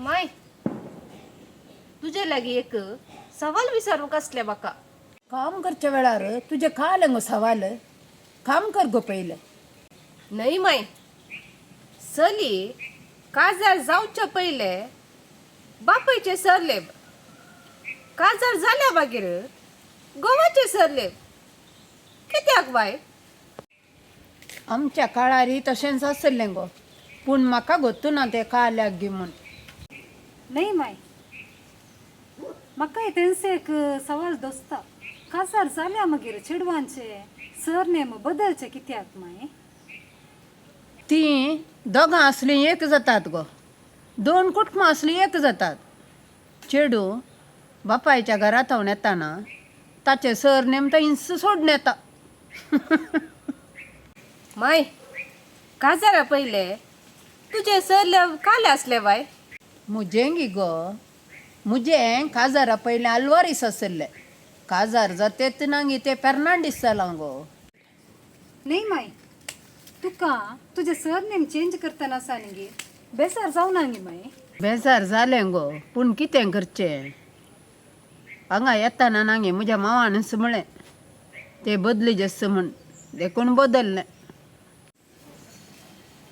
माय, तुजे लागीं एक सवाल विचारूंक आसलें म्हाका. काम करच्या वेळार तुजें काल गो सवाल? काम कर गो पयलें. न्हय माय, चली काजार जावच्या पयले बापायचे सरलेब, काजार जाल्या मागीर घोवाचे सरलेब, कित्याक बाय? आमच्या काळारी तशेंच आसलें गो, पूण म्हाका गोत्तू ना तें काल्याक गी म्हूण. न्हय माय, म्हाकाय तेंच एक सवाल दोसता. काजार जाल्या मागीर चेडवांचे सरनेम बदलचे कित्याक माय? तीं दोगां आसलीं एक जातात गो, दोन कुटुंबां आसलीं एक जातात. चेडूं बापायच्या घरा थावन येताना ताचें सरनेम थंयच सोडून येता. माय, काजारा पयले तुजे सरलेब काले आसले बाय? मुजें गी गो, मुजें काजारा पयलें आल्वारीस आशिल्लें. काजार जातेत नागी तें फेर्नांडीस जालां गो. न्हय माय, तुका तुजें सरनेम चेंज करतना आसा न्ही बेजार जावना गी माय? बेजार जालें गो, पूण कितें करचें? हांगा येताना नागे म्हज्या मावानच म्हळें तें बदली जस म्हूण, देखून बदल्लें.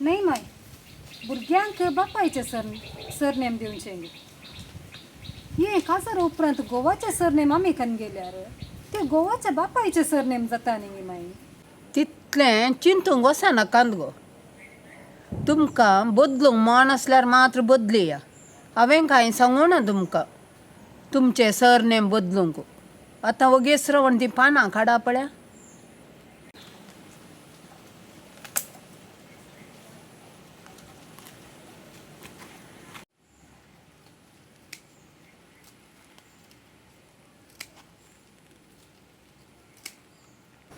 न्हय माय, भुरग्यांक बापायचें सरनेम दिवचें गे. हें काजार उपरांत गोवाचें सरनेम आमी कन गेल्यार तें गोवाच्या बापायचें सरनेम जाता न्ही माय? तितलें चिंतूंक वचनाकात गो. तुमकां बदलूंक मन आसल्यार मात्र बदलया. हांवें कांय सांगूना तुमकां तुमचें सरनेम बदलूंक. आतां वगीच रावन तीं पानां काडा पळया.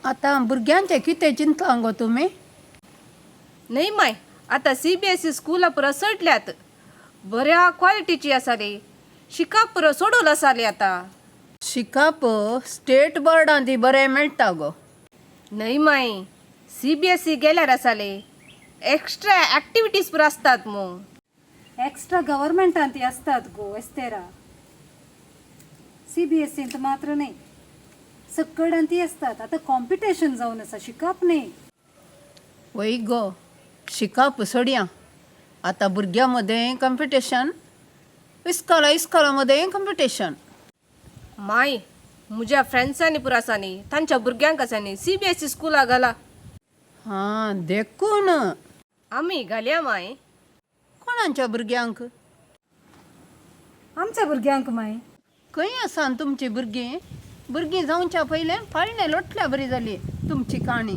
आतां भुरग्यांचें कितें चिंतलां गो तुमी? न्हय माय, आतां सीबीएसई स्कुलां पुरो सडल्यात, बऱ्या क्वॉलिटीची आसा रे. शिकप पुरो सोडून आसा रे आतां. शिकप स्टेट बोर्डांत बरें मेळटा गो. न्हय माय, सीबीएसई गेल्यार आसाले एक्स्ट्रा ऍक्टिविटीज पुरो आसतात मू. एक्स्ट्रा गव्हर्मेंटान ती आसतात गो एस्तेरा, सीबीएसईंत मात्र न्हय. सक्कडान ती आसतात. आतां कॉम्पिटिशन जावन आसा, शिकप न्हय. वय गो, शिकप सोडया, आतां भुरग्यां मदें कंपिटिशन, इस्कोला इस्कोला मदें कंपिटिशन. माय, म्हज्या फ्रेंड्सांनी पुरो आसा न्ही, तांच्या भुरग्यांक आसा न्ही सीबीएसई स्कुला घाला. हां, देखून. आमी घालया माय? कोणाच्या भुरग्यांक? आमच्या भुरग्यांक माय. खंय आसा तुमची भुरगीं? भुरगीं जावच्या पयलें पाळणें लोटल्या बरी जाली तुमची काणी.